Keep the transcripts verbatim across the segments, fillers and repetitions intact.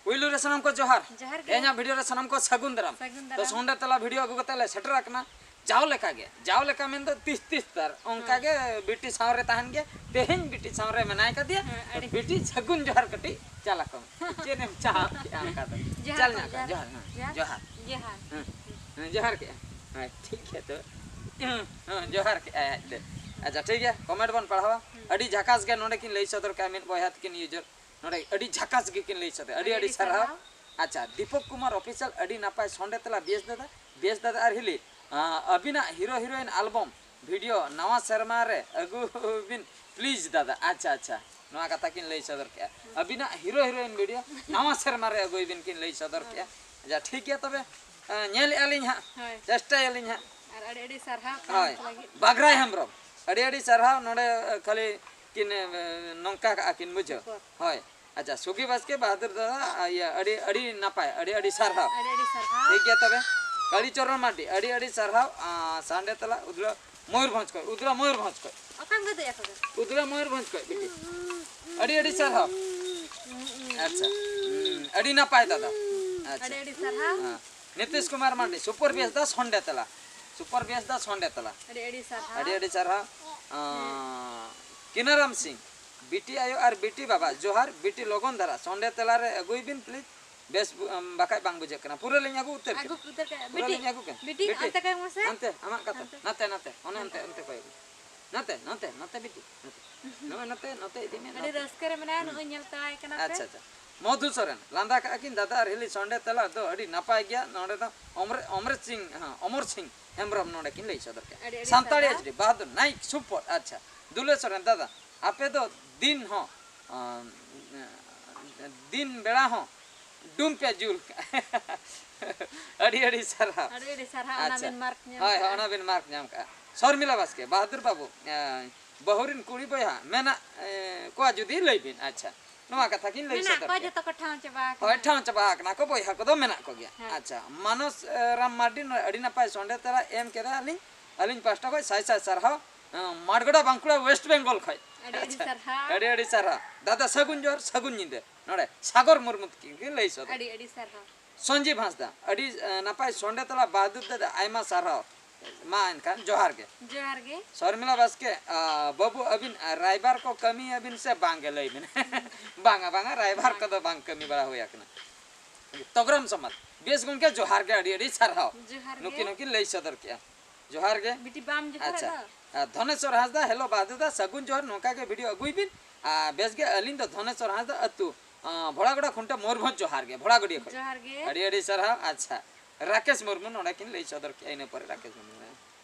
ᱯᱩᱭᱞᱩ ᱨᱮ ᱥᱟᱱᱟᱢ ᱠᱚ ᱡᱚᱦᱟᱨ᱾ ᱡᱚᱦᱟᱨ ᱜᱮ᱾ ᱛᱮᱦᱮᱧᱟᱜ ᱵᱷᱤᱰᱤᱭᱳ ᱨᱮ ᱥᱟᱱᱟᱢ ᱠᱚ ᱥᱟᱹᱜᱩᱱ ᱫᱟᱨᱟᱢ᱾ ᱥᱟᱹᱜᱩᱱ ᱛᱚ ᱫᱟᱨᱟᱢ᱾ ᱥᱚᱸᱰᱮ ᱛᱟᱞᱟ ᱵᱷᱤᱰᱤᱭᱳ ᱟᱹᱜᱩ ᱠᱟᱛᱮ ᱞᱮ ᱥᱮᱴᱮᱨ ᱟᱠᱟᱱᱟ᱾ ᱡᱟᱣ ᱞᱮᱠᱟ ᱜᱮ, ᱡᱟᱣ ᱞᱮᱠᱟ ᱢᱮᱱᱫᱚ ᱛᱤᱥ ᱛᱤᱥ ᱛᱟᱨ ᱚᱱᱠᱟ ᱜᱮ ᱵᱤᱴᱤ ᱥᱟᱶ ᱨᱮ ᱛᱟᱦᱮᱱ ᱜᱮ᱾ ᱛᱮᱦᱮᱧ ᱵᱤᱴᱤ ᱥᱟᱶ ᱨᱮ ᱢᱮᱱᱟᱭ ᱠᱟᱫᱮᱭᱟ᱾ ᱦᱮᱸ, ᱛᱚ ᱟᱹᱰᱤ ᱵᱤᱴᱤ ᱥᱟᱹᱜᱩᱱ ᱡᱚᱦᱟᱨ ᱠᱟᱹᱴᱤᱡ ᱪᱟᱞ ᱟᱠᱚ ᱢᱮ᱾ ᱪᱮᱫ ᱮᱢ ᱪᱟᱦᱟᱣ ᱠᱮᱜᱼᱟ ᱚᱱᱠᱟ ᱫᱚ? ᱡᱚᱦᱟᱨ ᱪᱟᱞ ᱠᱚ, ᱧᱚᱜ ᱠᱟᱱ, ᱡᱚᱦᱟᱨ᱾ ᱡᱚᱦᱟᱨ, ᱦᱮᱸ, ᱡᱚᱦᱟᱨ᱾ ᱡᱚᱦᱟᱨ᱾ ᱦᱮᱸ, ᱦᱮᱸ, ᱡᱚᱦᱟᱨ ᱠᱮᱜᱼᱟ᱾ ᱦᱮᱸ, ᱴᱷᱤᱠ ᱜᱮᱭᱟ ᱛᱚ᱾ ᱦᱮᱸ, ᱡᱚᱦᱟᱨ ᱠᱮᱜᱼᱟᱭ ᱟᱡ ᱛᱮ᱾ ᱟᱪᱪᱷᱟ, ᱴᱷᱤᱠ ᱜᱮᱭᱟ, ᱠᱚᱢᱮᱱᱴ ᱵᱚᱱ ᱯᱟᱲᱦᱟᱣᱟ᱾ ᱦᱩᱸ᱾ ᱟᱹᱰᱤ ᱡᱷᱟᱠᱟᱥ ᱜᱮ ᱱᱚᱰᱮ ᱠᱤᱱ ᱞᱟᱹᱭ ᱥᱚᱫᱚᱨ ᱠᱮᱜᱼᱟ ᱢᱤᱫ ᱵᱚᱭᱦᱟ ᱛᱟᱹᱠᱤᱱ ᱤᱭᱩᱡᱟᱨ᱾ ᱱᱚᱰᱮ ᱟᱹᱰᱤ ᱡᱷᱟᱠᱟᱥ ᱜᱮᱠᱤᱱ ᱞᱟᱹᱭ ᱥᱚᱫᱚᱨ᱾ ᱟᱹᱰᱤ ᱟᱹᱰᱤ ᱟᱹᱰᱤ ᱥᱟᱨᱦᱟᱣ᱾ ᱥᱟᱨᱦᱟᱣ᱾ ᱟᱪᱪᱷᱟ, ᱫᱤᱯᱚᱠ ᱠᱩᱢᱟᱨ ᱚᱯᱷᱤᱥᱤᱭᱟᱞ, ᱟᱹᱰᱤ ᱱᱟᱯᱟᱭ ᱥᱚᱸᱰᱮ ᱛᱮᱞᱟ, ᱵᱮᱥ ᱫᱟᱫᱟ, ᱵᱮᱥ ᱫᱟᱫᱟ ᱟᱨ ᱦᱤᱞᱤ, ᱟᱸ, ᱟᱹᱵᱤᱱᱟᱜ ᱦᱤᱨᱳ ᱦᱤᱨᱳᱭᱤᱱ ᱟᱞᱵᱚᱢ ᱵᱷᱤᱰᱤᱭᱳ ᱱᱟᱣᱟ ᱥᱮᱨᱢᱟ ᱨᱮ ᱟᱹᱜᱩ ᱵᱤᱱ ᱯᱞᱤᱡᱽ ᱫᱟᱫᱟ᱾ ᱟᱪᱪᱷᱟ, ᱟᱪᱪᱷᱟ, ᱱᱚᱣᱟ ᱠᱟᱛᱷᱟ ᱠᱤᱱ ᱞᱟᱹᱭ ᱥᱚᱫᱚᱨ ᱠᱮᱜᱼᱟ᱾ ᱟᱹᱵᱤᱱᱟᱜ ᱦᱤᱨᱳ ᱦᱤᱨᱳᱭᱤᱱ ᱵᱷᱤᱰᱤᱭᱳ ᱱᱟᱣᱟ ᱥᱮᱨᱢᱟ ᱨᱮ ᱟᱹᱜᱩᱭ ᱵᱤᱱ ᱠᱤᱱ ᱞᱟᱹᱭ ᱥᱚᱫᱚᱨ ᱠᱮᱜᱼᱟ᱾ ᱟᱪᱪᱷᱟ, ᱴᱷᱤᱠ ᱜᱮᱭᱟ ᱛᱚᱵᱮ, ᱟᱸ, ᱧᱮᱞᱮᱜᱼᱟ ᱞᱤᱧ ᱦᱟᱸᱜ, ᱦᱳᱭ᱾ ᱪᱮᱥᱴᱟᱭᱟᱞᱤᱧ ᱦᱟᱸᱜ᱾ ᱟᱨ ᱟᱹᱰᱤ ᱟᱹᱰᱤ ᱥᱟᱨᱦᱟᱣ ᱦᱳᱭ, ᱯᱷᱮᱱᱥ ᱞᱟᱹᱜᱤᱫ᱾ ᱵᱟᱜᱽᱨᱟᱭ ᱦᱮᱢᱵᱨᱚᱢ, ᱟᱹᱰᱤ ᱟᱹᱰᱤ ᱥᱟᱨᱦᱟᱣ᱾ ᱱᱚᱰᱮ, ᱟᱸ, ᱠᱷᱟᱹᱞᱤ ᱠᱤᱱ, ᱟᱸ, ᱱᱚᱝᱠᱟ ᱠᱟᱜᱼᱟ ᱠᱤᱱ, ᱵᱩᱡᱷᱟᱹᱣ? ᱥᱩᱯᱟᱨ᱾ ᱦᱳᱭ, ᱟᱪᱪᱷᱟ, ᱥᱩᱜᱤ ᱵᱟᱥᱠᱮ, ᱵᱟᱦᱟᱫᱩᱨ ᱫᱟᱫᱟ, ᱟᱸ, ᱤᱭᱟᱹ, ᱟᱹᱰᱤ ᱟᱹᱰᱤ ᱱᱟᱯᱟᱭ, ᱟᱹᱰᱤ ᱟᱹᱰᱤ ᱥᱟᱨᱦᱟᱣ᱾ ᱟᱹᱰᱤ ᱟᱹᱰᱤ ᱥᱟᱨᱦᱟᱣ᱾ ᱴᱷᱤᱠ ᱜᱮᱭᱟ ᱛᱚᱵᱮ, ᱠᱟᱞᱤ ᱪᱚᱨᱚᱱ ᱢᱟᱨᱰᱤ, ᱟᱹᱰᱤ ᱟᱹᱰᱤ ᱥᱟᱨᱦᱟᱣ᱾ ᱟᱸ, ᱥᱟᱱᱰᱮ ᱛᱟᱞᱟ ᱩᱫᱽᱞᱟᱹ ᱢᱚᱭᱩᱨᱵᱷᱚᱸᱡᱽ ᱠᱷᱚᱡ, ᱩᱫᱽᱞᱟᱹ ᱢᱚᱭᱩᱨᱵᱷᱚᱸᱡᱽ ᱠᱷᱚᱡ᱾ ᱚᱠᱟᱢ ᱜᱚᱫᱮᱜᱼᱟ ᱛᱚᱵᱮ? ᱩᱫᱽᱞᱟᱹ ᱢᱚᱭᱩᱨᱵᱷᱚᱸᱡᱽ ᱠᱷᱚᱡ ᱵᱤᱴᱤ᱾ ᱟᱹᱰᱤ ᱟᱹᱰᱤ ᱥᱟᱨᱦᱟᱣ᱾ ᱟᱪᱪᱷᱟ, ᱦᱩᱸ, ᱟᱹᱰᱤ ᱱᱟᱯᱟᱭ ᱫᱟᱫᱟ᱾ ᱟᱪᱪᱷᱟ᱾ ᱟᱹᱰᱤ ᱟᱹᱰᱤ ᱥᱟᱨᱦᱟᱣ᱾ ᱦᱮᱸ᱾ ᱱᱤᱛᱤᱥ ᱠᱩᱢᱟᱨ ᱢᱟᱱᱰᱤ, ᱥᱩᱯᱚᱨ ᱵᱮᱥ ᱫᱟ ᱥᱚᱱᱰᱮ ᱛᱟᱞᱟ᱾ ᱥᱩᱯᱚᱨ ᱵᱮᱥ ᱫᱟ ᱥᱚᱱᱰᱮ ᱛᱟᱞᱟ᱾ ᱟᱹᱰᱤ ᱟᱹᱰᱤ ᱥᱟᱨᱦᱟᱣ᱾ ᱟᱹᱰᱤ ᱟᱹᱰᱤ ᱥᱟᱨᱦᱟᱣ᱾ ᱟᱸ, ᱠᱤᱱᱟᱨᱟᱢ ᱥᱤᱝ, ᱵᱤᱴᱤ ᱟᱭᱳ ᱟᱨ ᱵᱤᱴᱤ ᱵᱟᱵᱟ, ᱡᱚᱦᱟᱨ, ᱵᱤᱴᱤ ᱞᱚᱜᱚᱱ ᱫᱷᱟᱨᱟ ᱥᱚᱱᱰᱮ ᱛᱟᱞᱟ ᱨᱮ ᱟᱹᱜᱩᱭ ᱵᱤᱱ ᱯᱞᱤᱡᱽ᱾ ᱵᱮᱥ ᱵᱩ-, ᱟᱢ, ᱵᱟᱠᱷᱟᱡ ᱵᱟᱝ ᱵᱩᱡᱷᱟᱹᱜ ᱠᱟᱱᱟ᱾ ᱯᱩᱨᱟᱹ ᱞᱤᱧ ᱟᱹᱜᱩ ᱩᱛᱟᱹᱨ ᱠᱮᱫᱟ᱾ ᱟᱹᱜᱩ ᱩᱛᱟᱹᱨ ᱠᱮᱫᱟ᱾ ᱯᱩᱨᱟᱹ ᱵᱤᱴᱤ, ᱞᱤᱧ ᱟᱹᱜᱩ ᱠᱮᱫᱟ᱾ ᱵᱤᱴᱤ, ᱵᱤᱴᱤ, ᱚᱱᱛᱮ ᱠᱚᱭᱚᱜ ᱢᱮᱥᱮ᱾ ᱦᱟᱱᱛᱮ, ᱟᱢᱟᱜ ᱠᱟᱛᱷᱟ᱾ ᱦᱟᱱᱛᱮ᱾ ᱱᱟᱛᱮ, ᱱᱟᱛᱮ, ᱚᱱᱮ ᱚᱱᱛᱮ, ᱚᱱᱛᱮ ᱠᱚᱭᱚᱜ ᱢᱮ᱾ ᱱᱟᱛᱮ, ᱱᱟᱛᱮ, ᱱᱟᱛᱮ ᱵᱤᱴᱤ, ᱱᱟᱛᱮ᱾ ᱱᱚᱜᱼᱚᱭ ᱱᱟᱛᱮ, ᱱᱟᱛᱮ ᱤᱫᱤ ᱢᱮ, ᱟᱹᱰᱤ ᱱᱟᱛᱮ᱾ ᱨᱟᱹᱥᱠᱟᱹ ᱨᱮ ᱢᱮᱱᱟᱭᱟ, ᱦᱩᱸ᱾ ᱱᱚᱜᱼᱚᱭ ᱧᱮᱞ ᱛᱟᱭ ᱠᱟᱱᱟ ᱯᱮ᱾ ᱟᱪᱪᱷᱟ, ᱟᱪᱪᱷᱟ᱾ ᱢᱚᱫᱷᱩ ᱥᱚᱨᱮᱱ, ᱞᱟᱸᱫᱟ ᱠᱟᱜᱼᱟ ᱠᱤᱱ ᱫᱟᱫᱟ ᱟᱨ ᱦᱤᱞᱤ ᱥᱚᱸᱰᱮ ᱛᱟᱞᱟ ᱫᱚ ᱟᱹᱰᱤ ᱱᱟᱯᱟᱭ ᱜᱮᱭᱟ᱾ ᱱᱚᱰᱮ ᱫᱚ ᱚᱢᱨᱮ-, ᱚᱢᱨᱮ ᱥᱤᱝ, ᱦᱮᱸ, ᱚᱢᱚᱨ ᱥᱤᱝ ᱦᱮᱢᱵᱨᱚᱢ ᱱᱚᱰᱮ ᱠᱤᱱ ᱞᱟᱹᱭ ᱥᱚᱫᱚᱨ ᱠᱮᱜᱼᱟ᱾ ᱟᱹᱰᱤ ᱟᱹᱰᱤ ᱥᱟᱱᱛᱟᱲᱤ ᱥᱟᱨᱦᱟᱣ᱾ ᱮᱪ ᱰᱤ, ᱵᱟᱦᱟᱫᱩᱨ ᱱᱟᱭᱤᱠ, ᱥᱩᱯᱚᱨ᱾ ᱟᱪᱪᱷᱟ, ᱫᱩᱞᱟᱹ ᱥᱚᱨᱮᱱ, ᱫᱟᱫᱟ, ᱟᱯᱮ ᱫᱚ ᱫᱤᱱ ᱦᱚᱸ, ᱟᱸ, ᱫᱤᱱ ᱵᱮᱲᱟ ᱦᱚᱸ ᱰᱩᱢ ᱯᱮ ᱡᱩᱞ ᱠᱟᱜᱼᱟ᱾ ᱟᱹᱰᱤ ᱟᱹᱰᱤ ᱥᱟᱨᱦᱟᱣ᱾ ᱟᱹᱰᱤ ᱟᱹᱰᱤ ᱥᱟᱨᱦᱟᱣ, ᱚᱱᱟ ᱟᱪᱪᱷᱟ᱾ ᱵᱤᱱ ᱢᱟᱨᱠ ᱧᱟᱢ ᱦᱳᱭ, ᱦᱳᱭ, ᱠᱟᱜᱼᱟ᱾ ᱚᱱᱟ ᱵᱤᱱ ᱢᱟᱨᱠ ᱧᱟᱢ ᱠᱟᱜᱼᱟ᱾ ᱥᱚᱨᱢᱤᱞᱟ ᱵᱟᱥᱠᱮ, ᱵᱟᱦᱟᱫᱩᱨ ᱵᱟᱹᱵᱩ, ᱮᱸ, ᱵᱟᱹᱦᱩ ᱨᱤᱱ ᱠᱩᱲᱤ ᱵᱚᱭᱦᱟ ᱢᱮᱱᱟᱜ, ᱮᱸ, ᱠᱚᱣᱟ ᱡᱩᱫᱤ ᱞᱟᱹᱭ ᱵᱤᱱ᱾ ᱟᱪᱪᱷᱟ, ᱱᱚᱣᱟ ᱠᱟᱛᱷᱟ ᱠᱤᱱ ᱞᱟᱹᱭ ᱢᱮᱱᱟᱜ ᱥᱚᱫᱚᱨ ᱠᱚᱣᱟ, ᱠᱮᱫᱟ᱾ ᱡᱚᱛᱚ ᱠᱚ ᱴᱷᱟᱶ ᱪᱟᱵᱟ ᱟᱠᱟᱱᱟ᱾ ᱦᱳᱭ, ᱴᱷᱟᱶ ᱪᱟᱵᱟ ᱟᱠᱟᱱᱟ ᱠᱚ, ᱵᱚᱭᱦᱟ ᱠᱚᱫᱚ ᱢᱮᱱᱟᱜ ᱠᱚᱜᱮᱭᱟ᱾ ᱦᱮᱸ᱾ ᱟᱪᱪᱷᱟ, ᱢᱟᱱᱚᱥ, ᱮ, ᱨᱟᱢ ᱢᱟᱨᱰᱤ ᱱᱚᱰᱮ ᱟᱹᱰᱤ ᱱᱟᱯᱟᱭ ᱥᱚᱸᱰᱮ ᱛᱟᱨᱟ ᱮᱢ ᱠᱮᱫᱟ᱾ ᱟᱹᱞᱤᱧ, ᱟᱹᱞᱤᱧ ᱯᱟᱦᱴᱟ ᱠᱷᱚᱱ ᱥᱟᱭ ᱥᱟᱭ ᱥᱟᱨᱦᱟᱣ, ᱮᱸ, ᱢᱟᱰᱜᱚᱰᱟ ᱵᱟᱸᱠᱩᱲᱟ ᱣᱮᱥᱴ ᱵᱮᱝᱜᱚᱞ ᱠᱷᱚᱱ᱾ ᱟᱹᱰᱤ ᱟᱹᱰᱤ ᱟᱪᱪᱷᱟ, ᱥᱟᱨᱦᱟᱣ᱾ ᱟᱹᱰᱤ ᱟᱹᱰᱤ ᱥᱟᱨᱦᱟᱣ᱾ ᱫᱟᱫᱟ ᱥᱟᱹᱜᱩᱱ ᱡᱚᱦᱟᱨ, ᱥᱟᱹᱜᱩᱱ ᱧᱤᱫᱟᱹ᱾ ᱱᱚᱰᱮ ᱥᱟᱜᱚᱨ ᱢᱩᱨᱢᱩ ᱛᱟᱹᱠᱤᱱ ᱠᱤᱱ ᱞᱟᱹᱭ ᱥᱚᱫᱚᱨ᱾ ᱟᱹᱰᱤ ᱟᱹᱰᱤ ᱥᱟᱨᱦᱟᱣ᱾ ᱥᱚᱧᱡᱤᱵ ᱦᱟᱸᱥᱫᱟ, ᱟᱹᱰᱤ ᱮ, ᱱᱟᱯᱟᱭ ᱥᱚᱸᱰᱮ ᱛᱟᱞᱟ ᱵᱟᱦᱟᱫᱩᱨ ᱫᱟᱫᱟ, ᱟᱭᱢᱟ ᱥᱟᱨᱦᱟᱣ᱾ ᱢᱟ ᱮᱱᱠᱷᱟᱱ ᱡᱚᱦᱟᱨ ᱜᱮ᱾ ᱡᱚᱦᱟᱨ ᱜᱮ᱾ ᱥᱚᱨᱢᱤᱞᱟ ᱵᱟᱥᱠᱮ, ᱟ, ᱵᱟᱹᱵᱩ ᱟᱹᱵᱤᱱ, ᱟ, ᱨᱟᱭᱵᱟᱨ ᱠᱚ ᱠᱟᱹᱢᱤᱭᱟᱵᱤᱱ ᱥᱮ ᱵᱟᱝ ᱜᱮ ᱞᱟᱹᱭ ᱵᱤᱱ᱾ ᱵᱟᱝᱟ, ᱵᱟᱝᱟ, ᱨᱟᱭᱵᱟᱨ ᱠᱚᱫᱚ ᱵᱟᱝ ᱠᱟᱹᱢᱤ ᱵᱟᱲᱟ ᱦᱩᱭ ᱟᱠᱟᱱᱟ᱾ ᱛᱚᱜᱨᱟᱢ ᱥᱚᱢᱟᱡᱽ᱾ ᱵᱮᱥ ᱜᱚᱢᱠᱮ, ᱡᱚᱦᱟᱨ ᱜᱮ, ᱟᱹᱰᱤ ᱟᱹᱰᱤ ᱥᱟᱨᱦᱟᱣ᱾ ᱡᱚᱦᱟᱨ ᱜᱮ᱾ ᱱᱩᱠᱤᱱ ᱦᱚᱸᱠᱤᱱ ᱞᱟᱹᱭ ᱥᱚᱫᱚᱨ ᱠᱮᱜᱼᱟ᱾ ᱡᱚᱦᱟᱨ ᱜᱮ᱾ ᱵᱤᱴᱤ ᱵᱟᱢ ᱡᱚᱦᱟᱨ ᱟᱪᱪᱷᱟ᱾ ᱫᱚ? ᱟ, ᱫᱷᱚᱱᱮᱥᱣᱚᱨ ᱦᱟᱸᱥᱫᱟ, ᱦᱮᱞᱳ ᱵᱟᱦᱟᱫᱩᱨ ᱫᱟ, ᱥᱟᱹᱜᱩᱱ ᱡᱚᱦᱟᱨ, ᱱᱚᱝᱠᱟ ᱜᱮ ᱵᱷᱤᱰᱤᱭᱳ ᱟᱹᱜᱩᱭ ᱵᱤᱱ᱾ ᱟ, ᱵᱮᱥ ᱜᱮ, ᱟᱹᱞᱤᱧ ᱫᱚ ᱫᱷᱚᱱᱮᱥᱣᱚᱨ ᱦᱟᱸᱥᱫᱟ, ᱟᱹᱛᱩ, ᱟ, ᱵᱷᱚᱲᱟᱜᱚᱲᱟ ᱠᱷᱩᱱᱴᱟᱹ, ᱢᱚᱭᱩᱨᱵᱷᱚᱸᱡᱽ, ᱡᱚᱦᱟᱨ ᱜᱮ, ᱵᱷᱚᱲᱟᱜᱚᱲᱤᱭᱟᱹ ᱠᱷᱚᱱ᱾ ᱡᱚᱦᱟᱨ ᱜᱮ᱾ ᱟᱹᱰᱤ ᱟᱹᱰᱤ ᱥᱟᱨᱦᱟᱣ᱾ ᱟᱪᱪᱷᱟ, ᱨᱟᱠᱮᱥ ᱢᱩᱨᱢᱩ ᱱᱚᱰᱮ ᱠᱤᱱ ᱞᱟᱹᱭ ᱥᱚᱫᱚᱨ ᱠᱮᱜᱼᱟ, ᱤᱱᱟᱹ ᱯᱚᱨᱮ ᱨᱟᱠᱮᱥ ᱢᱩᱨᱢᱩ᱾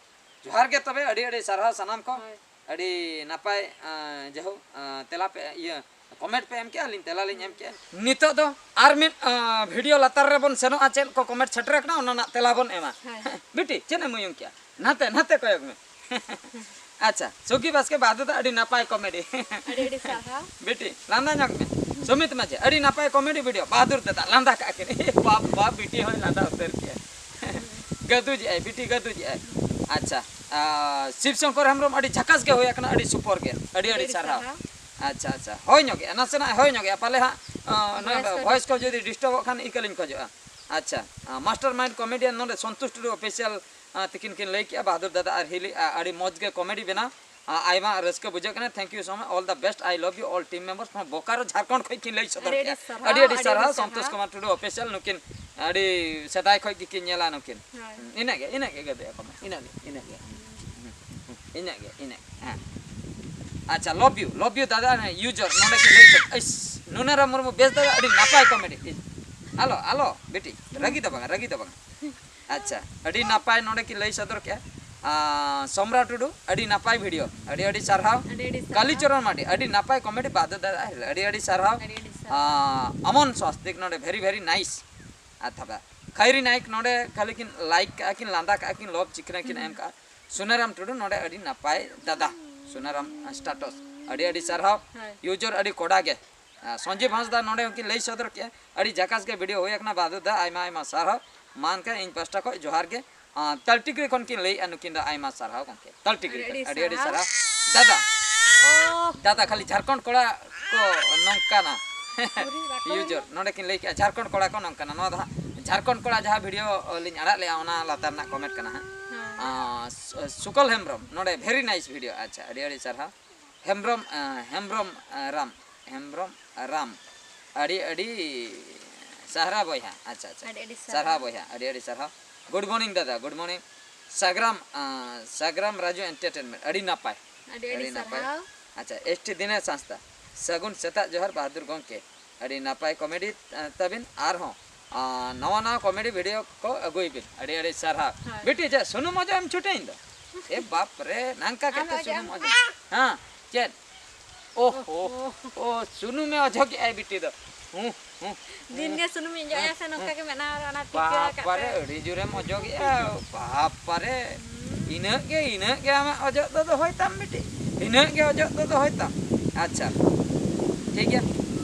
ᱡᱚᱦᱟᱨ ᱜᱮ ᱛᱚᱵᱮ, ᱟᱹᱰᱤ ᱟᱹᱰᱤ ᱥᱟᱨᱦᱟᱣ ᱥᱟᱱᱟᱢ ᱠᱚ᱾ ᱦᱳᱭ᱾ ᱟᱹᱰᱤ ᱱᱟᱯᱟᱭ, ᱟ, ᱡᱟᱭᱦᱳᱠ, ᱟ, ᱛᱮᱞᱟ ᱯᱮ, ᱤᱭᱟᱹ, ᱠᱚᱢᱮᱱᱴ ᱯᱮ ᱮᱢ ᱠᱮᱜᱼᱟ, ᱟᱹᱞᱤᱧ ᱛᱮᱞᱟ ᱞᱤᱧ ᱮᱢ ᱠᱮᱜᱼᱟ᱾ ᱱᱤᱛᱚᱜ ᱫᱚ ᱟᱨ ᱢᱤᱫ, ᱟ, ᱵᱷᱤᱰᱤᱭᱳ ᱞᱟᱛᱟᱨ ᱨᱮᱵᱚᱱ ᱥᱮᱱᱚᱜᱼᱟ, ᱪᱮᱫ ᱠᱚ ᱠᱚᱢᱮᱱᱴ ᱥᱮᱴᱮᱨ ᱟᱠᱟᱱᱟ, ᱚᱱᱟ ᱨᱮᱱᱟᱜ ᱛᱮᱞᱟ ᱵᱚᱱ ᱮᱢᱟ᱾ ᱦᱳᱭ᱾ ᱵᱤᱴᱤ, ᱪᱮᱫ ᱮᱢ ᱩᱭᱩᱝ ᱠᱮᱜᱼᱟ? ᱱᱟᱛᱮ, ᱱᱟᱛᱮ ᱠᱚᱭᱚᱜ ᱢᱮ᱾ ᱟᱪᱪᱷᱟ, ᱥᱩᱜᱤ ᱵᱟᱥᱠᱮ ᱵᱟᱦᱟᱫᱩᱨ ᱫᱟ, ᱟᱹᱰᱤ ᱱᱟᱯᱟᱭ ᱠᱚᱢᱮᱰᱤ᱾ ᱟᱹᱰᱤ ᱟᱹᱰᱤ ᱥᱟᱨᱦᱟᱣ᱾ ᱵᱤᱴᱤ, ᱞᱟᱸᱫᱟ ᱧᱚᱜ ᱢᱮ᱾ ᱥᱩᱢᱤᱛ ᱢᱟᱹᱡᱷᱤ, ᱟᱹᱰᱤ ᱱᱟᱯᱟᱭ ᱠᱚᱢᱮᱰᱤ ᱵᱷᱤᱰᱤᱭᱳ᱾ ᱵᱟᱦᱟᱫᱩᱨ ᱫᱟᱫᱟ, ᱞᱟᱸᱫᱟ ᱠᱟᱜ ᱠᱤᱱ᱾ ᱮ ᱵᱟᱯ, ᱵᱟᱯ, ᱵᱤᱴᱤ ᱦᱚᱸᱭ ᱞᱟᱸᱫᱟ ᱩᱛᱟᱹᱨ ᱠᱮᱜᱼᱟ᱾ ᱜᱟᱹᱫᱩᱡ ᱮᱜᱼᱟᱭ, ᱵᱤᱴᱤ ᱜᱟᱹᱫᱩᱡ ᱮᱜᱼᱟᱭ᱾ ᱟᱪᱪᱷᱟ, ᱟ, ᱥᱤᱵ ᱥᱚᱝᱠᱚᱨ ᱦᱮᱢᱵᱨᱚᱢ, ᱟᱹᱰᱤ ᱡᱷᱟᱠᱟᱥ ᱜᱮ ᱦᱩᱭ ᱟᱠᱟᱱᱟ, ᱟᱹᱰᱤ ᱥᱩᱯᱚᱨ ᱜᱮ᱾ ᱟᱹᱰᱤ ᱟᱹᱰᱤ ᱟᱹᱰᱤ ᱥᱟᱨᱦᱟᱣ᱾ ᱥᱟᱨᱦᱟᱣ᱾ ᱟᱪᱪᱷᱟ, ᱟᱪᱪᱷᱟ, ᱦᱳᱭ ᱧᱚᱜ ᱮᱜᱼᱟ, ᱱᱟᱥᱮᱱᱟᱜ ᱦᱳᱭ ᱧᱚᱜ ᱮᱜᱼᱟ, ᱯᱟᱞᱮ ᱦᱟᱸᱜ, ᱟ, ᱱᱚᱣᱟ ᱵᱷᱚᱭᱮᱥ ᱠᱚ ᱵᱷᱚᱭᱮᱥ ᱠᱚ ᱡᱩᱫᱤ ᱰᱤᱥᱴᱟᱵᱚᱜ ᱠᱷᱟᱱ ᱤᱠᱟᱹ ᱞᱤᱧ ᱠᱷᱚᱡᱚᱜᱼᱟ᱾ ᱟᱪᱪᱷᱟ, ᱟ, ᱢᱟᱥᱴᱟᱨ ᱢᱟᱭᱤᱱᱰ ᱠᱚᱢᱮᱰᱤᱭᱟᱱ ᱱᱚᱰᱮ ᱥᱚᱱᱛᱳᱥ ᱴᱩᱰᱩ ᱚᱯᱷᱤᱥᱤᱭᱟᱞ, ᱟ, ᱛᱤᱠᱤᱱ ᱠᱤᱱ ᱞᱟᱹᱭ ᱠᱮᱜᱼᱟ, ᱵᱟᱦᱟᱫᱩᱨ ᱫᱟᱫᱟ ᱟᱨ ᱦᱤᱞᱤ, ᱟ, ᱟᱹᱰᱤ ᱢᱚᱡᱽ ᱜᱮ ᱠᱚᱢᱮᱰᱤ ᱵᱮᱱᱟᱣ, ᱟ, ᱟᱭᱢᱟ ᱨᱟᱹᱥᱠᱟᱹ ᱵᱩᱡᱷᱟᱹᱜ ᱠᱟᱱᱟ, thank you so much, all the best, I love you all team members from Bokaro, Jharkhand ᱠᱷᱚᱡ ᱠᱤᱱ ᱞᱟᱹᱭ ᱥᱚᱫᱚᱨ ᱟᱹᱰᱤ ᱟᱹᱰᱤ ᱠᱮᱜᱼᱟ᱾ ᱥᱟᱨᱦᱟᱣ, ᱟᱹᱰᱤ ᱟᱹᱰᱤ ᱟᱹᱰᱤ ᱥᱟᱨᱦᱟᱣ, ᱟᱹᱰᱤ ᱥᱚᱱᱛᱳᱥ ᱥᱟᱨᱦᱟᱣ᱾ ᱠᱩᱢᱟᱨ ᱴᱩᱰᱩ ᱚᱯᱷᱤᱥᱤᱭᱟᱞ, ᱱᱩᱠᱤᱱ ᱟᱹᱰᱤ ᱥᱮᱫᱟᱭ ᱠᱷᱚᱡ ᱜᱮᱠᱤᱱ ᱧᱮᱞᱟ ᱱᱩᱠᱤᱱ᱾ ᱦᱳᱭ᱾ ᱦᱩᱸ, ᱤᱱᱟᱹᱜᱮ, ᱤᱱᱟᱹᱜᱮ ᱜᱟᱫᱮ ᱠᱚᱢᱟ, ᱤᱱᱟᱹᱜᱮ, ᱤᱱᱟᱹᱜᱮ᱾ ᱤᱱᱟᱹᱜᱮ, ᱤᱱᱟᱹᱜᱮ, ᱦᱮᱸ᱾ ᱟᱪᱪᱷᱟ, love you, love you ᱫᱟᱫᱟ, ᱦᱮᱸ, user, ᱱᱚᱰᱮ ᱠᱤᱱ ᱞᱟᱹᱭ ᱠᱮᱫ, ᱤᱥ, ᱱᱩᱱᱟᱨᱟᱢ ᱢᱩᱨᱢᱩ, ᱵᱮᱥ ᱫᱟᱫᱟ, ᱟᱹᱰᱤ ᱱᱟᱯᱟᱭ ᱠᱚᱢᱮᱰᱤ᱾ ᱤᱥ, ᱟᱞᱚ, ᱟᱞᱚ, ᱵᱤᱴᱤ, ᱨᱟᱹᱜᱤ ᱫᱚ ᱵᱟᱝᱟ, ᱨᱟᱹᱜᱤ ᱫᱚ ᱵᱟᱝᱟ᱾ ᱟᱪᱪᱷᱟ, ᱟᱹᱰᱤ ᱱᱟᱯᱟᱭ ᱱᱚᱰᱮ ᱠᱤᱱ ᱞᱟᱹᱭ ᱥᱚᱫᱚᱨ ᱠᱮᱜᱼᱟ᱾ ᱟᱸ, ᱥᱚᱢᱨᱟ ᱴᱩᱰᱩ, ᱟᱹᱰᱤ ᱱᱟᱯᱟᱭ ᱵᱷᱤᱰᱤᱭᱳ, ᱟᱹᱰᱤ ᱟᱹᱰᱤ ᱥᱟᱨᱦᱟᱣ᱾ ᱟᱹᱰᱤ ᱟᱹᱰᱤ ᱥᱟᱨᱦᱟᱣ᱾ ᱠᱟᱞᱤᱪᱚᱨᱚᱱ ᱢᱟᱨᱰᱤ, ᱟᱹᱰᱤ ᱱᱟᱯᱟᱭ ᱠᱚᱢᱮᱰᱤ, ᱵᱟᱫᱩ ᱫᱟᱫᱟ, ᱟᱹᱰᱤ ᱟᱹᱰᱤ ᱥᱟᱨᱦᱟᱣ᱾ ᱟᱹᱰᱤ ᱟᱹᱰᱤ ᱥᱟᱨᱦᱟᱣ᱾ ᱟᱸ, ᱟᱢᱚᱱ ᱥᱣᱟᱥᱛᱤᱠ ᱱᱚᱰᱮ, very very nice᱾ ᱟᱨ ᱛᱷᱟᱵᱟ ᱠᱷᱟᱭᱨᱤ ᱱᱟᱭᱤᱠ ᱱᱚᱰᱮ ᱠᱷᱟᱹᱞᱤ ᱠᱤᱱ ᱞᱟᱭᱤᱠ ᱠᱟᱜᱼᱟ, ᱠᱤᱱ ᱞᱟᱸᱫᱟ ᱠᱟᱜᱼᱟ, ᱠᱤᱱ ᱞᱚᱵᱷ ᱪᱤᱠᱱᱟ ᱠᱤᱱ ᱦᱩᱸ᱾ ᱮᱢ ᱠᱟᱜᱼᱟ᱾ ᱥᱩᱱᱟᱨᱟᱢ ᱴᱩᱰᱩ ᱱᱚᱰᱮ ᱟᱹᱰᱤ ᱱᱟᱯᱟᱭ ᱫᱟᱫᱟ, ᱥᱩᱱᱟᱨᱟᱢ ᱥᱴᱟᱴᱚᱥ, ᱟᱹᱰᱤ ᱟᱹᱰᱤ ᱥᱟᱨᱦᱟᱣ᱾ ᱦᱳᱭ᱾ ᱭᱩᱡᱚᱨ ᱟᱹᱰᱤ ᱠᱚᱰᱟ ᱜᱮ᱾ ᱟᱨ ᱥᱚᱧᱡᱤᱵ ᱦᱟᱸᱥᱫᱟ ᱱᱚᱰᱮ ᱦᱚᱸᱠᱤᱱ ᱞᱟᱹᱭ ᱥᱚᱫᱚᱨ ᱠᱮᱜᱼᱟ, ᱟᱹᱰᱤ ᱡᱟᱠᱟᱥ ᱜᱮ ᱵᱷᱤᱰᱤᱭᱳ ᱦᱩᱭ ᱟᱠᱟᱱᱟ, ᱵᱟᱫᱩ ᱫᱟ ᱟᱭᱢᱟ ᱟᱭᱢᱟ ᱥᱟᱨᱦᱟᱣ᱾ ᱢᱟ ᱮᱱᱠᱷᱟᱱ ᱤᱧ ᱯᱟᱥᱴᱟ ᱠᱷᱚᱱ ᱡᱚᱦᱟᱨ ᱜᱮ᱾ ᱟᱨ ᱛᱟᱞᱴᱤᱠᱨᱤ ᱠᱷᱚᱱ ᱠᱤᱱ ᱞᱟᱹᱭᱮᱜᱼᱟ ᱱᱩᱠᱤᱱ ᱫᱚ, ᱟᱭᱢᱟ ᱥᱟᱨᱦᱟᱣ ᱜᱚᱢᱠᱮ᱾ ᱛᱟᱞᱴᱤᱠᱨᱤ ᱟᱹᱰᱤ ᱠᱷᱚᱱ ᱟᱹᱰᱤ ᱟᱹᱰᱤ ᱥᱟᱨᱦᱟᱣ᱾ ᱥᱟᱨᱦᱟᱣ᱾ ᱫᱟᱫᱟ, ᱚ᱾ ᱫᱟᱫᱟ ᱠᱷᱟᱹᱞᱤ ᱡᱷᱟᱲᱠᱷᱚᱸᱰ ᱠᱚᱲᱟ ᱠᱚ ᱱᱚᱝᱠᱟᱱᱟ᱾ ᱩᱨᱤᱡ ᱵᱟᱠᱚ ᱤᱭᱩᱡᱟᱨ ᱢᱮᱱᱟ᱾ ᱱᱚᱰᱮ ᱠᱤᱱ ᱞᱟᱹᱭ ᱠᱮᱜᱼᱟ, ᱡᱷᱟᱲᱠᱷᱚᱸᱰ ᱠᱚᱲᱟ ᱠᱚ ᱱᱚᱝᱠᱟᱱᱟ᱾ ᱱᱚᱣᱟ ᱫᱚ ᱦᱟᱸᱜ ᱡᱷᱟᱲᱠᱷᱚᱸᱰ ᱠᱚᱲᱟ ᱡᱟᱦᱟᱸ ᱵᱷᱤᱰᱤᱭᱳ ᱞᱤᱧ ᱟᱲᱟᱜ ᱞᱮᱜᱼᱟ, ᱚᱱᱟ ᱞᱟᱛᱟᱨ ᱨᱮᱱᱟᱜ ᱠᱚᱢᱮᱱᱴ ᱠᱟᱱᱟ ᱦᱟᱸᱜ᱾ ᱦᱮᱸ᱾ ᱟᱸ, ᱥᱩ-, ᱥᱩᱠᱚᱞ ᱦᱮᱢᱵᱨᱚᱢ ᱱᱚᱰᱮ, very nice video᱾ ᱟᱪᱪᱷᱟ, ᱟᱹᱰᱤ ᱟᱹᱰᱤ ᱥᱟᱨᱦᱟᱣ᱾ ᱦᱮᱢᱵᱨᱚᱢ, ᱟᱸ, ᱦᱮᱢᱵᱨᱚᱢ, ᱟᱸ, ᱨᱟᱢ, ᱦᱮᱢᱵᱨᱚᱢ, ᱟᱸ, ᱨᱟᱢ, ᱟᱹᱰᱤ ᱟᱹᱰᱤ ᱥᱟᱨᱦᱟᱣ ᱵᱚᱭᱦᱟ᱾ ᱟᱪᱪᱷᱟ, ᱟᱪᱪᱷᱟ᱾ ᱟᱹᱰᱤ ᱟᱹᱰᱤ ᱥᱟᱨᱦᱟᱣ᱾ ᱥᱟᱨᱦᱟᱣ ᱵᱚᱭᱦᱟ, ᱟᱹᱰᱤ ᱟᱹᱰᱤ ᱥᱟᱨᱦᱟᱣ᱾ Good morning ᱫᱟᱫᱟ, good morning᱾ ᱥᱟᱜᱽᱨᱟᱢ, ᱟᱸ, ᱥᱟᱜᱽᱨᱟᱢ ᱨᱟᱡᱩ ᱮᱱᱴᱟᱨᱴᱮᱱᱢᱮᱱᱴ, ᱟᱹᱰᱤ ᱱᱟᱯᱟᱭ᱾ ᱟᱹᱰᱤ ᱟᱹᱰᱤ ᱟᱹᱰᱤ ᱱᱟᱯᱟᱭ᱾ ᱥᱟᱨᱦᱟᱣ᱾ ᱟᱪᱪᱷᱟ, ᱮᱥ ᱴᱤ ᱫᱤᱱᱮᱥ ᱦᱟᱸᱥᱫᱟ, ᱥᱟᱹᱜᱩᱱ ᱥᱮᱛᱟᱜ ᱡᱚᱦᱟᱨ ᱵᱟᱦᱟᱫᱩᱨ ᱜᱚᱢᱠᱮ, ᱟᱹᱰᱤ ᱱᱟᱯᱟᱭ ᱠᱚᱢᱮᱰᱤ, ᱮ, ᱛᱟᱵᱤᱱ, ᱟᱨᱦᱚᱸ, ᱟ, ᱱᱟᱣᱟ ᱱᱟᱣᱟ ᱠᱚᱢᱮᱰᱤ ᱵᱷᱤᱰᱤᱭᱳ ᱠᱚ ᱟᱹᱜᱩᱭ ᱵᱤᱱ᱾ ᱟᱹᱰᱤ ᱟᱹᱰᱤ ᱥᱟᱨᱦᱟᱣ᱾ ᱦᱳᱭ᱾ ᱵᱤᱴᱤ, ᱪᱮᱫ ᱥᱩᱱᱩᱢ ᱚᱡᱚᱜ ᱮᱢ ᱪᱷᱩᱴᱟᱹᱭᱮᱱ ᱫᱚ? ᱮ ᱵᱟᱯ ᱨᱮ, ᱱᱟᱝᱠᱟ ᱟᱢ ᱠᱟᱛᱮ ᱚᱡᱚᱜ ᱥᱩᱱᱩᱢ ᱮᱢ? ᱚᱡᱚᱜ? ᱦᱮᱸ, ᱪᱮᱫ? ᱳᱦ, ᱳᱦ, ᱳᱦ᱾ ᱳ, ᱥᱩᱱᱩᱢᱮ ᱚᱡᱚᱜᱮᱜᱼᱟᱭ ᱵᱤᱴᱤ ᱫᱚ᱾ ᱦᱩᱸ, ᱦᱩᱸ, ᱫᱤᱱ ᱦᱩᱸ, ᱜᱮ ᱥᱩᱱᱩᱢᱤᱧ ᱚᱡᱚᱜ ᱟᱭᱟ ᱥᱮ, ᱦᱩᱸ, ᱱᱚᱝᱠᱟ ᱜᱮ ᱢᱮᱱᱟᱜᱼᱟ, ᱚᱱᱟ ᱴᱤᱠᱟᱹ ᱟᱠᱟᱫ ᱵᱟᱯᱟᱨᱮ, ᱛᱮ᱾ ᱟᱹᱰᱤ ᱡᱳᱨᱮᱢ ᱚᱡᱚᱜᱮᱜᱼᱟ, ᱵᱟᱯᱟᱨᱮ᱾ ᱦᱩᱸ᱾ ᱤᱱᱟᱹᱜ ᱜᱮ, ᱤᱱᱟᱹᱜ ᱜᱮ ᱟᱢᱟᱜ ᱚᱡᱚᱜ ᱫᱚ ᱫᱚᱦᱚᱭ ᱛᱟᱢ ᱵᱤᱴᱤ, ᱤᱱᱟᱹᱜ ᱜᱮ ᱚᱡᱚᱜ ᱫᱚ ᱫᱚᱦᱚᱭ ᱛᱟᱢ᱾ ᱟᱪᱪᱷᱟ, ᱴᱷᱤᱠ ᱜᱮᱭᱟ᱾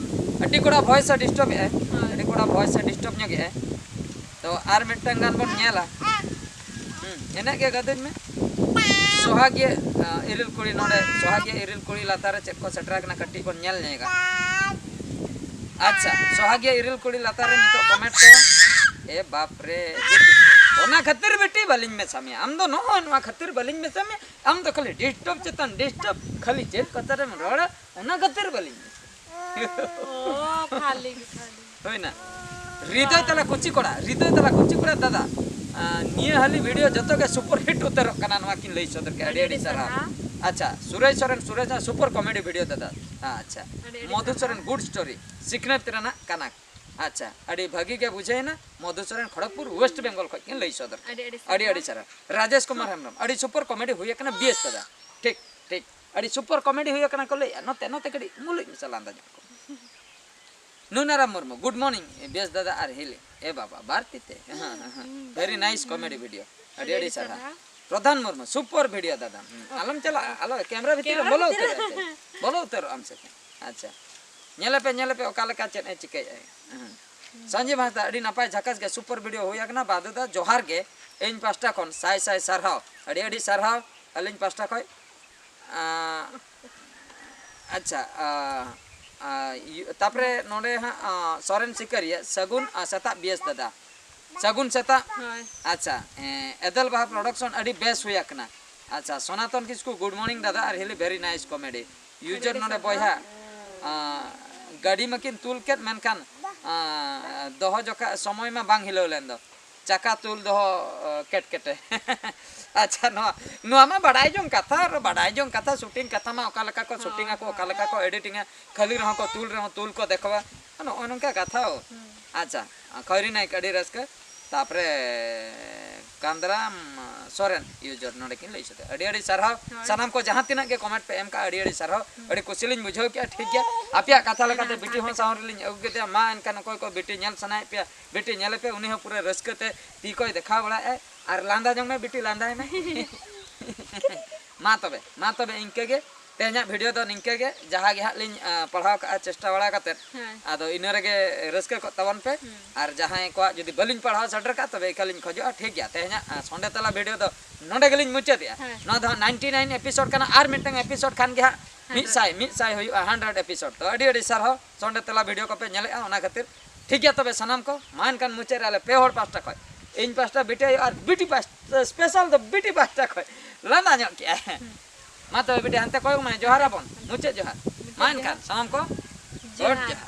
ᱟᱹᱰᱤ ᱠᱚᱲᱟ ᱵᱷᱚᱭᱮᱥ ᱮ ᱰᱤᱥᱴᱟᱵ ᱮᱜᱼᱟᱭ, ᱦᱳᱭ᱾ ᱟᱹᱰᱤ ᱠᱚᱲᱟ ᱵᱷᱚᱭᱮᱥ ᱮ ᱰᱤᱥᱴᱟᱵ ᱧᱚᱜ ᱮᱜᱼᱟᱭ᱾ ᱛᱚ ᱟᱨ ᱢᱤᱫᱴᱟᱝ ᱜᱟᱱ ᱵᱚᱱ ᱧᱮᱞᱟ᱾ ᱦᱩᱸ, ᱤᱱᱟᱹᱜ ᱜᱮ ᱜᱟᱹᱫᱩᱡ ᱢᱮ᱾ ᱥᱚᱦᱟᱜᱤᱭᱟᱹ, ᱟ, ᱤᱨᱤᱞ ᱠᱩᱲᱤ ᱱᱚᱰᱮ, ᱥᱚᱦᱟᱜᱤᱭᱟᱹ ᱤᱨᱤᱞ ᱠᱩᱲᱤ ᱞᱟᱛᱟᱨ ᱨᱮ ᱪᱮᱫ ᱠᱚ ᱥᱮᱴᱮᱨ ᱟᱠᱟᱱᱟ, ᱠᱟᱹᱴᱤᱡ ᱵᱚᱱ ᱧᱮᱞ ᱧᱮᱜᱟ᱾ ᱟᱪᱪᱷᱟ, ᱥᱚᱦᱟᱜᱤᱭᱟᱹ ᱤᱨᱤᱞ ᱠᱩᱲᱤ ᱞᱟᱛᱟᱨ ᱨᱮ ᱱᱤᱛᱚᱜ ᱠᱚᱢᱮᱱᱴ ᱠᱚ᱾ ᱮ ᱵᱟᱯ ᱨᱮ, ᱚᱱᱟ ᱠᱷᱟᱹᱛᱤᱨ ᱵᱤᱴᱤ ᱵᱟᱹᱞᱤᱧ ᱢᱮᱥᱟ ᱢᱮᱭᱟ᱾ ᱟᱢ ᱫᱚ ᱱᱚᱜᱼᱚᱭ ᱱᱚᱣᱟ ᱠᱷᱟᱹᱛᱤᱨ ᱵᱟᱹᱞᱤᱧ ᱢᱮᱥᱟ ᱢᱮᱭᱟ᱾ ᱟᱢ ᱫᱚ ᱠᱷᱟᱹᱞᱤ ᱰᱤᱥᱴᱟᱵ ᱪᱮᱛᱟᱱ ᱰᱤᱥᱴᱟᱵ, ᱠᱷᱟᱹᱞᱤ ᱪᱮᱫ ᱠᱟᱛᱷᱟ ᱨᱮᱢ ᱨᱚᱲᱟ, ᱚᱱᱟ ᱠᱷᱟᱹᱛᱤᱨ ᱵᱟᱹᱞᱤᱧ ᱢᱮᱥᱟ᱾ ᱚ, ᱠᱷᱟᱹᱞᱤ ᱜᱮ, ᱠᱷᱟᱹᱞᱤ᱾ ᱦᱩᱭᱱᱟ᱾ ᱦᱨᱤᱫᱚᱭ ᱛᱟᱞᱟ ᱠᱩᱪᱤ ᱠᱚᱲᱟ, ᱦᱨᱤᱫᱚᱭ ᱛᱟᱞᱟ ᱠᱩᱪᱤ ᱠᱚᱲᱟ ᱫᱟᱫᱟ, ᱟ, ᱱᱤᱭᱟᱹ ᱦᱟᱹᱞᱤ ᱵᱷᱤᱰᱤᱭᱳ ᱡᱚᱛᱚ ᱜᱮ ᱥᱩᱯᱟᱨ ᱦᱤᱴ ᱩᱛᱟᱹᱨᱚᱜ ᱠᱟᱱᱟ, ᱱᱚᱣᱟ ᱠᱤᱱ ᱞᱟᱹᱭ ᱥᱚᱫᱚᱨ ᱠᱮᱫᱟ᱾ ᱟᱹᱰᱤ ᱟᱹᱰᱤ ᱟᱹᱰᱤ ᱥᱟᱨᱦᱟᱣ᱾ ᱥᱟᱨᱦᱟᱣ᱾ ᱟᱪᱪᱷᱟ, Suresh Soren, Suresh Soren super comedy video ᱫᱟᱫᱟ᱾ ᱟᱪᱪᱷᱟ, ᱟᱹᱰᱤ ᱟᱹᱰᱤ ᱢᱚᱫᱷᱩ ᱥᱟᱨᱦᱟᱣ᱾ ᱥᱚᱨᱮᱱ ᱜᱩᱰ ᱥᱴᱳᱨᱤ, ᱥᱤᱠᱷᱱᱟᱹᱛ ᱨᱮᱱᱟᱜ ᱠᱟᱱᱟ᱾ ᱟᱪᱪᱷᱟ, ᱟᱹᱰᱤ ᱵᱷᱟᱹᱜᱤ ᱜᱮ ᱵᱩᱡᱷᱟᱹᱣᱮᱱᱟ᱾ ᱢᱚᱫᱷᱩ ᱥᱚᱨᱮᱱ ᱠᱷᱚᱲᱚᱜᱽᱯᱩᱨ ᱳᱭᱮᱥᱴ ᱵᱮᱝᱜᱚᱞ ᱠᱷᱚᱱ ᱠᱤᱱ ᱞᱟᱹᱭ ᱥᱚᱫᱚᱨ ᱠᱮᱫᱟ᱾ ᱟᱹᱰᱤ ᱟᱹᱰᱤ ᱟᱹᱰᱤ ᱟᱹᱰᱤ ᱥᱟᱨᱦᱟᱣ᱾ ᱥᱟᱨᱦᱟᱣ᱾ ᱨᱟᱡᱮᱥ ᱠᱩᱢᱟᱨ ᱦᱮᱢᱵᱨᱚᱢ, ᱟᱹᱰᱤ ᱥᱩᱯᱟᱨ ᱠᱚᱢᱮᱰᱤ ᱦᱩᱭ ᱟᱠᱟᱱᱟ, ᱵᱮᱥ ᱫᱟᱫᱟ᱾ ᱴᱷᱤᱠ, ᱴᱷᱤᱠ᱾ ᱟᱹᱰᱤ ᱥᱩᱯᱟᱨ ᱠᱚᱢᱮᱰᱤ ᱦᱩᱭ ᱟᱠᱟᱱᱟ ᱠᱚ ᱞᱟᱹᱭᱮᱫᱼᱟ᱾ ᱱᱚᱛᱮ, ᱱᱚᱛᱮ ᱠᱟᱹᱴᱤᱡ ᱢᱩᱞᱩᱡ ᱢᱮᱥᱟ ᱞᱟᱸᱫᱟ ᱧᱚᱜ ᱠᱚ᱾ ᱱᱩᱱᱟᱨᱟᱢ ᱢᱩᱨᱢᱩ, ᱜᱩᱰ ᱢᱚᱨᱱᱤᱝ, ᱵᱮᱥ ᱫᱟᱫᱟ ᱟᱨ ᱦᱤᱞᱤ᱾ ᱮ ᱵᱟᱵᱟ, ᱵᱟᱨ ᱛᱤ ᱛᱮ᱾ ᱦᱮᱸ, ᱦᱮᱸ, ᱦᱮᱸ᱾ ᱦᱩᱸ, ᱵᱷᱮᱨᱤ ᱦᱩᱸ, ᱱᱟᱭᱤᱥ ᱦᱩᱸ᱾ Comedy video. ᱟᱹᱰᱤ ᱟᱹᱰᱤ ᱟᱹᱰᱤ ᱥᱟᱨᱦᱟᱣ᱾ ᱥᱟᱨᱦᱟᱣ᱾ ᱯᱨᱚᱫᱷᱟᱱ ᱢᱩᱨᱢᱩ, ᱥᱩᱯᱟᱨ ᱵᱷᱤᱰᱤᱭᱳ ᱫᱟᱫᱟ᱾ ᱦᱩᱸ, ᱚ, ᱟᱞᱚᱢ ᱪᱟᱞᱟᱜᱼᱟ, ᱚ᱾ ᱟᱞᱚ, ᱠᱮᱢᱨᱟ ᱵᱷᱤᱛᱤᱨ ᱨᱮ ᱠᱮᱢᱨᱟ ᱵᱚᱞᱚ ᱵᱷᱤᱛᱤᱨ ᱩᱛᱟᱹᱨᱚᱜ ᱨᱮ᱾ ᱟᱢ ᱥᱮ᱾ ᱵᱚᱞᱚ ᱩᱛᱟᱹᱨᱚᱜ ᱟᱢ ᱥᱮ᱾ ᱟᱪᱪᱷᱟ, ᱧᱮᱞᱮᱯᱮ, ᱧᱮᱞᱮᱯᱮ, ᱚᱠᱟ ᱞᱮᱠᱟ ᱪᱮᱫ ᱮ ᱪᱤᱠᱟᱹᱭᱮᱫᱼᱟᱭ᱾ ᱦᱩᱸ᱾ ᱦᱩᱸ᱾ ᱥᱟᱱᱡᱤᱵ ᱦᱟᱸᱥᱫᱟ, ᱟᱹᱰᱤ ᱱᱟᱯᱟᱭ ᱡᱷᱟᱠᱟᱥ ᱜᱮ ᱥᱩᱯᱟᱨ ᱵᱷᱤᱰᱤᱭᱳ ᱦᱩᱭ ᱟᱠᱟᱱᱟ᱾ ᱵᱟᱫᱩ ᱫᱟ, ᱡᱚᱦᱟᱨ ᱜᱮ, ᱤᱧ ᱯᱟᱥᱴᱟ ᱠᱷᱚᱱ ᱥᱟᱭ ᱥᱟᱭ ᱥᱟᱨᱦᱟᱣ, ᱟᱹᱰᱤ ᱟᱹᱰᱤ ᱥᱟᱨᱦᱟᱣ ᱟᱹᱞᱤᱧ ᱯᱟᱥᱴᱟ ᱠᱷᱚᱱ᱾ ᱟᱸ, ᱟᱪᱪᱷᱟ, ᱟᱸ, ᱛᱟᱯᱚᱨᱮ ᱱᱚᱰᱮ ᱦᱟᱸᱜ ᱥᱚᱨᱮᱱ ᱥᱤᱠᱟᱹᱨᱤᱭᱟᱹ ᱥᱟᱹᱜᱩᱱ ᱥᱮᱛᱟᱜ ᱵᱤᱭᱮᱥ ᱫᱟᱫᱟ᱾ ᱥᱟᱹᱜᱩᱱ ᱥᱮᱛᱟᱜ᱾ ᱟᱪᱪᱷᱟ᱾ ᱮᱫᱮᱞ ᱵᱟᱦᱟ ᱯᱨᱚᱰᱟᱠᱥᱚᱱ ᱟᱹᱰᱤ ᱵᱮᱥ ᱦᱩᱭ ᱟᱠᱟᱱᱟ᱾ ᱟᱪᱪᱷᱟ, ᱥᱚᱱᱟᱛᱚᱱ ᱠᱤᱥᱠᱩ, ᱜᱩᱰ ᱢᱚᱨᱱᱤᱝ ᱫᱟᱫᱟ ᱟᱨ ᱦᱤᱞᱤ, ᱵᱷᱮᱨᱤ ᱱᱟᱭᱤᱥ ᱠᱚᱢᱮᱰᱤ᱾ ᱤᱭᱩᱡᱟᱨ ᱱᱚᱰᱮ ᱵᱚᱭᱦᱟ᱾ ᱜᱟᱹᱰᱤ ᱢᱟᱠᱤᱱ ᱛᱩᱞ ᱠᱮᱫ, ᱢᱮᱱᱠᱷᱟᱱ ᱫᱚᱦᱚ ᱡᱚᱠᱷᱟ ᱥᱚᱢᱚᱭ ᱢᱟ ᱵᱟᱝ ᱦᱤᱞᱟᱹᱣ ᱞᱮᱱ ᱫᱚ᱾ ᱪᱟᱠᱟ ᱛᱩᱞ ᱫᱚᱦᱚ ᱠᱮᱴᱠᱮᱴᱮ᱾ ᱟᱪᱪᱷᱟ, ᱱᱚᱣᱟ ᱱᱚᱣᱟ ᱢᱟ ᱵᱟᱰᱟᱭ ᱡᱚᱝ ᱠᱟᱛᱷᱟ ᱟᱨ ᱵᱟᱰᱟᱭ ᱡᱚᱝ ᱠᱟᱛᱷᱟ, ᱥᱩᱴᱤᱝ ᱠᱟᱛᱷᱟ ᱢᱟ ᱚᱠᱟ ᱞᱮᱠᱟ ᱠᱚ ᱥᱩᱴᱤᱝ ᱟᱠᱚ, ᱚᱠᱟ ᱞᱮᱠᱟ ᱠᱚ ᱮᱰᱤᱴᱤᱝᱟ, ᱠᱷᱟᱹᱞᱤ ᱨᱮᱦᱚᱸ ᱠᱚ ᱛᱩᱞ ᱨᱮᱦᱚᱸ ᱛᱩᱞ ᱠᱚ ᱫᱮᱠᱷᱟᱣᱟ᱾ ᱱᱚᱜᱼᱚ ᱱᱚᱝᱠᱟ ᱠᱟᱛᱷᱟ᱾ ᱟᱪᱪᱷᱟ, ᱠᱷᱚᱭᱨᱤ ᱱᱟᱭᱤᱠ ᱟᱹᱰᱤ ᱨᱟᱹᱥᱠᱟᱹ᱾ ᱛᱟᱯᱚᱨᱮ ᱠᱟᱱᱫᱨᱟᱢ ᱥᱚᱨᱮᱱ ᱤᱭᱩᱡᱟᱨ ᱱᱚᱰᱮ ᱠᱤᱱ ᱞᱟᱹᱭ ᱥᱚᱫᱚᱨ, ᱟᱹᱰᱤ ᱟᱹᱰᱤ ᱥᱟᱨᱦᱟᱣ᱾ ᱥᱟᱱᱟᱢ ᱠᱚ ᱡᱟᱦᱟᱸ ᱛᱤᱱᱟᱹᱜ ᱜᱮ ᱠᱚᱢᱮᱱᱴ ᱯᱮ ᱮᱢ ᱠᱟᱜᱼᱟ, ᱟᱹᱰᱤ ᱟᱹᱰᱤ ᱥᱟᱨᱦᱟᱣ᱾ ᱟᱹᱰᱤ ᱠᱩᱥᱤ ᱞᱤᱧ ᱵᱩᱡᱷᱟᱹᱣ ᱠᱮᱜᱼᱟ᱾ ᱴᱷᱤᱠ ᱜᱮᱭᱟ, ᱟᱯᱮᱭᱟᱜ ᱠᱟᱛᱷᱟ ᱞᱮᱠᱟᱛᱮ ᱵᱤᱴᱤ ᱦᱚᱸ ᱥᱟᱶ ᱨᱮᱞᱤᱧ ᱟᱹᱜᱩ ᱠᱮᱫᱮᱭᱟ᱾ ᱢᱟ ᱮᱱᱠᱷᱟᱱ ᱚᱠᱚᱭ ᱠᱚ ᱵᱤᱴᱤ ᱧᱮᱞ ᱥᱟᱱᱟᱭᱮᱫ ᱯᱮᱭᱟ, ᱵᱤᱴᱤ ᱧᱮᱞᱮ ᱯᱮ, ᱩᱱᱤ ᱦᱚᱸ ᱯᱩᱨᱟᱹ ᱨᱟᱹᱥᱠᱟᱹ ᱛᱮ ᱛᱤ ᱠᱚᱭ ᱫᱮᱠᱷᱟᱣ ᱵᱟᱲᱟᱭᱮᱫᱼᱟᱭ᱾ ᱟᱨ ᱞᱟᱸᱫᱟ ᱡᱚᱝ ᱢᱮ ᱵᱤᱴᱤ, ᱞᱟᱸᱫᱟᱭ ᱢᱮ᱾ ᱢᱟ ᱛᱚᱵᱮ, ᱢᱟ ᱛᱚᱵᱮ ᱤᱱᱠᱟᱹ ᱜᱮ᱾ ᱛᱮᱦᱮᱧᱟᱜ ᱵᱷᱤᱰᱤᱭᱳ ᱫᱚ ᱱᱤᱝᱠᱟᱹ ᱜᱮ᱾ ᱡᱟᱦᱟᱸ ᱜᱮ ᱦᱟᱸᱜ ᱞᱤᱧ ᱯᱟᱲᱦᱟᱣ ᱠᱟᱜᱼᱟ ᱪᱮᱥᱴᱟ ᱵᱟᱲᱟ ᱠᱟᱛᱮᱫ, ᱟᱫᱚ ᱤᱱᱟᱹ ᱨᱮᱜᱮ ᱨᱟᱹᱥᱠᱟᱹ ᱠᱚᱜ ᱛᱟᱵᱚᱱ ᱯᱮ᱾ ᱟᱨ ᱡᱟᱦᱟᱸᱭ ᱠᱚᱣᱟᱜ ᱡᱩᱫᱤ ᱵᱟᱹᱞᱤᱧ ᱯᱟᱲᱦᱟᱣ ᱥᱮᱴᱮᱨ ᱠᱟᱜ, ᱛᱚᱵᱮ ᱮᱠᱟᱞᱤᱧ ᱠᱷᱚᱡᱚᱜᱼᱟ᱾ ᱴᱷᱤᱠ ᱜᱮᱭᱟ, ᱛᱮᱦᱮᱧᱟᱜ ᱥᱚᱸᱰᱮ ᱛᱟᱞᱟ ᱵᱷᱤᱰᱤᱭᱳ ᱫᱚ ᱱᱚᱰᱮ ᱜᱮᱞᱤᱧ ᱢᱩᱪᱟᱹᱫᱮᱜᱼᱟ᱾ ᱱᱚᱣᱟ ᱫᱚ ᱦᱟᱸᱜ ᱱᱟᱭᱤᱱᱴᱤ ᱱᱟᱭᱤᱱ ᱮᱯᱤᱥᱳᱰ ᱠᱟᱱᱟ, ᱟᱨ ᱢᱤᱫᱴᱟᱝ ᱮᱯᱤᱥᱳᱰ ᱠᱷᱟᱱ ᱜᱮ ᱦᱟᱸᱜ ᱢᱤᱫ ᱥᱟᱭ, ᱢᱤᱫ ᱥᱟᱭ ᱦᱩᱭᱩᱜᱼᱟ, ᱦᱟᱱᱰᱨᱮᱰ ᱮᱯᱤᱥᱳᱰ᱾ ᱛᱚ ᱟᱹᱰᱤ ᱟᱹᱰᱤ ᱥᱟᱨᱦᱟᱣ ᱥᱚᱸᱰᱮ ᱛᱟᱞᱟ ᱵᱷᱤᱰᱤᱭᱳ ᱠᱚᱯᱮ ᱧᱮᱞᱮᱜᱼᱟ, ᱚᱱᱟ ᱠᱷᱟᱹᱛᱤᱨ᱾ ᱴᱷᱤᱠ ᱜᱮᱭᱟ, ᱛᱚᱵᱮ ᱥᱟᱱᱟᱢ ᱠᱚ ᱢᱟ ᱮᱱᱠᱷᱟᱱ ᱢᱩᱪᱟᱹᱫ ᱨᱮ ᱟᱞᱮ ᱯᱮ ᱦᱚᱲ ᱯᱟᱥᱴᱟ ᱠᱷᱚᱡ, ᱤᱧ ᱯᱟᱥᱴᱟ ᱵᱤᱴᱤ ᱟᱭᱳ ᱟᱨ ᱵᱤᱴᱤ ᱯᱟᱥᱴᱟ, ᱥᱯᱮᱥᱟᱞ ᱫᱚ ᱵᱤᱴᱤ ᱯᱟᱥᱴᱟ ᱠᱷᱚᱡ ᱞᱟᱸᱫᱟ ᱧᱚᱜ ᱠᱮᱜᱼᱟᱭ᱾ ᱢᱟ ᱛᱚᱵᱮ ᱵᱤᱴᱤ ᱦᱟᱱᱛᱮ ᱠᱚᱭᱚᱜ ᱢᱮ, ᱡᱚᱦᱟᱨ ᱟᱵᱚᱱ, ᱢᱩᱪᱟᱹᱫ ᱡᱚᱦᱟᱨ᱾ ᱢᱟ ᱮᱱᱠᱷᱟᱱ ᱥᱟᱱᱟᱢ ᱠᱚ ᱜᱚᱰ ᱡᱚᱦᱟᱨ᱾